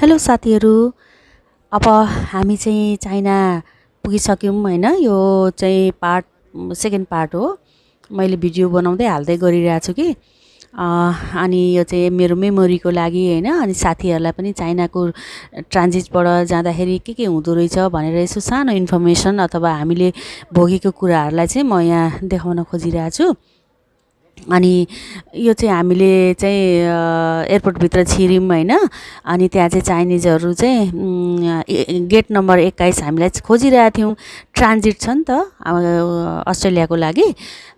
Hello साथीहरू। अब हामी चाहिँ चाइना पुगिसक्यौँ हैन। यो चाहिँ सेकेन्ड पार्ट हो। मैले भिडियो बनाउँदै हाल्दै गरिरहेको छु कि अनि यो चाहिँ मेरो मेमोरीको लागि हैन। अनि साथीहरूलाई पनि चाइनाको ट्रान्जिटबाट जाँदाखेरि के हुँदो रहेछ भनेर यसो सानो इन्फर्मेसन अथवा हामीले भोगेको कुराहरूलाई चाहिँ म यहाँ देखाउन खोजिरहेको छु। अनि यो चाहिँ हामीले चाहिँ एयरपोर्टभित्र छिर्यौँ हैन। अनि त्यहाँ चाहिँ चाइनिजहरू चाहिँ गेट नम्बर 21 हामीलाई खोजिरहेको थियौँ। ट्रान्जिट छ नि त अस्ट्रेलियाको लागि।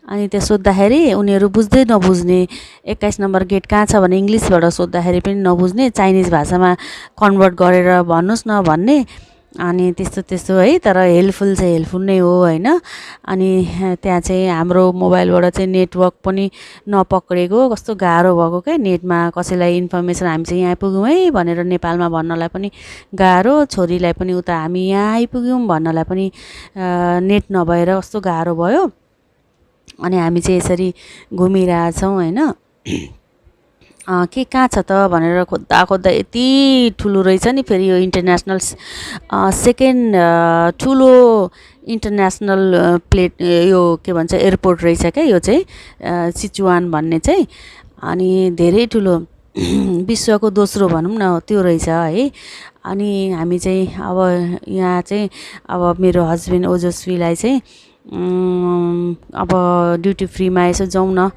अनि त्यो सोद्धाखेरि उनीहरू बुझ्दै नबुझ्ने, 21 नम्बर गेट कहाँ छ भने इङ्ग्लिसबाट सोद्धाखेरि पनि नबुझ्ने, चाइनिज भाषामा कन्भर्ट गरेर भन्नुहोस् न भन्ने। अनि त्यस्तो है। तर हेल्पफुल चाहिँ हेल्पफुल नै हो हैन। अनि त्यहाँ चाहिँ हाम्रो मोबाइलबाट चाहिँ नेटवर्क पनि नपक्रेको, कस्तो गाह्रो भएको क्या। नेटमा कसैलाई इन्फर्मेसन हामी चाहिँ यहाँ आइपुग्यौँ है भनेर नेपालमा भन्नलाई पनि गाह्रो, छोरीलाई पनि उता हामी यहाँ आइपुग्यौँ भन्नलाई पनि नेट नभएर कस्तो गाह्रो भयो। अनि हामी चाहिँ यसरी घुमिरहेछौँ हैन। के कहाँ छ त भनेर खोज्दा यति ठुलो रहेछ नि। फेरि यो इन्टरनेसनल सेकेन्ड ठुलो इन्टरनेसनल यो के भन्छ एयरपोर्ट रहेछ क्या यो चाहिँ सिचुवान भन्ने चाहिँ। अनि धेरै ठुलो विश्वको दोस्रो भनौँ न त्यो रहेछ है। अनि हामी चाहिँ अब यहाँ चाहिँ अब मेरो हस्बेन्ड ओजस्वीलाई चाहिँ अब ड्युटी फ्रीमा यसो जाउँ न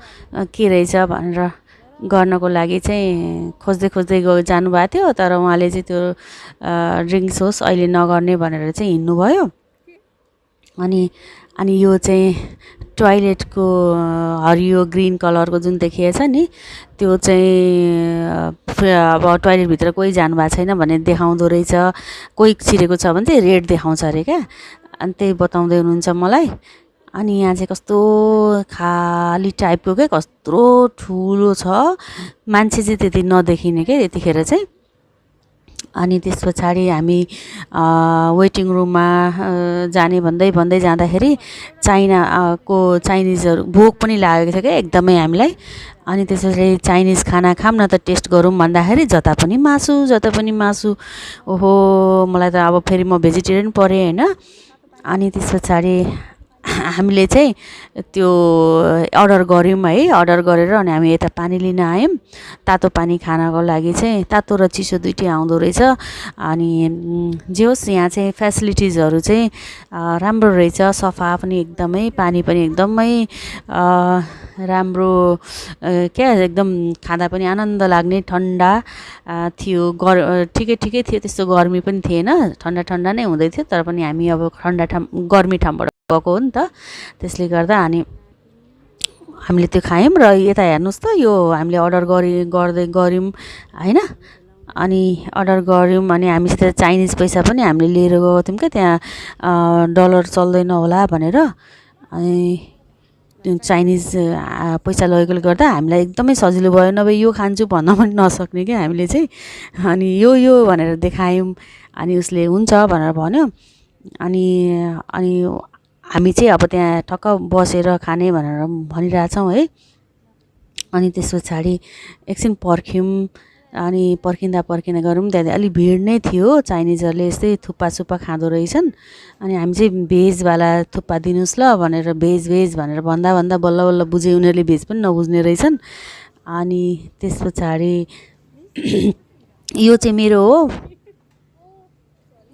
के रहेछ भनेर गर्नको लागि चाहिँ खोज्दै जानुभएको थियो। तर उहाँले चाहिँ त्यो ड्रिङ्क्स होस् अहिले नगर्ने भनेर चाहिँ हिँड्नुभयो। अनि यो चाहिँ टोयलेटको हरियो ग्रिन कलरको जुन देखिएछ नि, त्यो चाहिँ अब टोयलेटभित्र कोही जानुभएको छैन भने देखाउँदो रहेछ। कोही छिरेको छ भने चाहिँ रेड देखाउँछ अरे क्या। अनि त्यही बताउँदै हुनुहुन्छ मलाई। अनि यहाँ चाहिँ कस्तो खाली टाइपको क्या, कस्तो ठुलो छ, मान्छे चाहिँ त्यति नदेखिने क्या त्यतिखेर चाहिँ। अनि त्यस पछाडि हामी वेटिङ रुममा जाने भन्दै जाँदाखेरि चाइनाको चाइनिजहरू भोक पनि लागेको थियो क्या एकदमै हामीलाई। अनि त्यसपछि चाइनिज खाना खाऊँ न त, टेस्ट गरौँ भन्दाखेरि जता पनि मासु। ओहो, मलाई त अब फेरि म भेजिटेरियन परेँ हैन। अनि त्यस पछाडि हामीले चाहिँ त्यो अर्डर गऱ्यौँ है। अर्डर गरेर अनि हामी यता पानी लिन आयौँ। तातो पानी खानको लागि चाहिँ तातो र चिसो दुइटै आउँदो रहेछ। अनि जे होस् यहाँ चाहिँ फेसिलिटिजहरू चाहिँ राम्रो रहेछ, सफा पनि एकदमै, पानी पनि एकदमै राम्रो क्या। एकदम खाँदा पनि आनन्द लाग्ने, ठन्डा थियो। ठिकै थियो, त्यस्तो गर्मी पनि थिएन, ठन्डा नै हुँदै थियो। तर पनि हामी अब गर्मी ठाउँबाट गएको हो नि त, त्यसले गर्दा। अनि हामीले त्यो खायौँ र यता हेर्नुहोस् त, यो हामीले अर्डर गऱ्यौँ हैन। अनि अर्डर गऱ्यौँ अनि हामीसित चाइनिज पैसा पनि हामीले लिएर गएको थियौँ क्या, त्यहाँ डलर चल्दैन होला भनेर। अनि चाइनिज पैसा लगेकोले गर्दा हामीलाई एकदमै सजिलो भयो। नभए यो खान्छु भन्न पनि नसक्ने क्या हामीले चाहिँ। अनि यो भनेर देखायौँ। अनि उसले हुन्छ भनेर भन्यो। अनि हामी चाहिँ अब त्यहाँ ठक्क बसेर खाने भनेर भनिरहेछौँ है। अनि त्यस पछाडि एकछिन पर्ख्यौँ। अनि पर्खिँदा गरौँ, त्यहाँ अलिक भिड नै थियो। चाइनिजहरूले यस्तै थुक्पा खाँदो रहेछन्। अनि हामी चाहिँ भेजवाला थुक्पा दिनुहोस् ल भनेर भेज भनेर भन्दा बल्ल बुझे उनीहरूले भेज पनि नबुझ्ने रहेछन्। अनि त्यस पछाडि यो चाहिँ मेरो हो,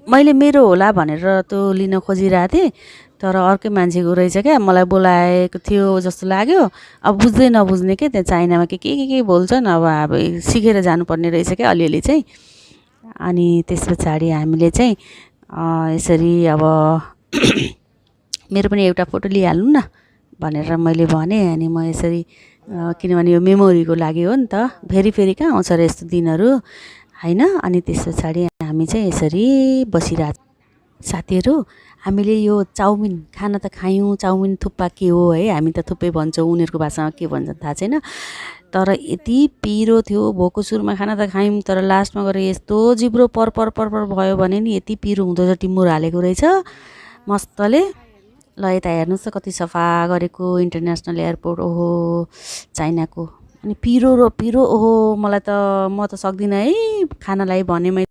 मैले मेरो होला भनेर त्यो लिन खोजिरहेको थिएँ। तर अर्कै मान्छेको रहेछ क्या, मलाई बोलाएको थियो जस्तो लाग्यो। अब बुझ्दै नबुझ्ने क्या, त्यहाँ चाइनामा के बोल्छन्। अब सिकेर जानुपर्ने रहेछ क्या अलिअलि चाहिँ। अनि त्यस पछाडि हामीले चाहिँ यसरी अब मेरो पनि एउटा फोटो लिइहाल्नु न भनेर मैले भने। अनि म यसरी किनभने यो मेमोरीको लागि हो नि त, फेरि कहाँ आउँछ र यस्तो दिनहरू हैन। अनि त्यस पछाडि हामी चाहिँ यसरी बसिरहेको साथीहरू। हामीले यो चाउमिन खाना त खायौँ। चाउमिन थुक्पा के हो है, हामी त थुप्पै भन्छौँ, उनीहरूको भाषामा के भन्छ थाहा छैन। तर यति पिरो थियो, भोको सुरुमा खाना त खायौँ, तर लास्टमा गएर यस्तो जिब्रो पर भयो भने नि यति पिरो हुँदो रहेछ। टिमुर हालेको रहेछ मस्तले। ल यता हेर्नुहोस् त कति सफा गरेको इन्टरनेसनल एयरपोर्ट। ओहो चाइनाको। अनि पिरो ओहो, मलाई त म त सक्दिनँ है खानालाई भने।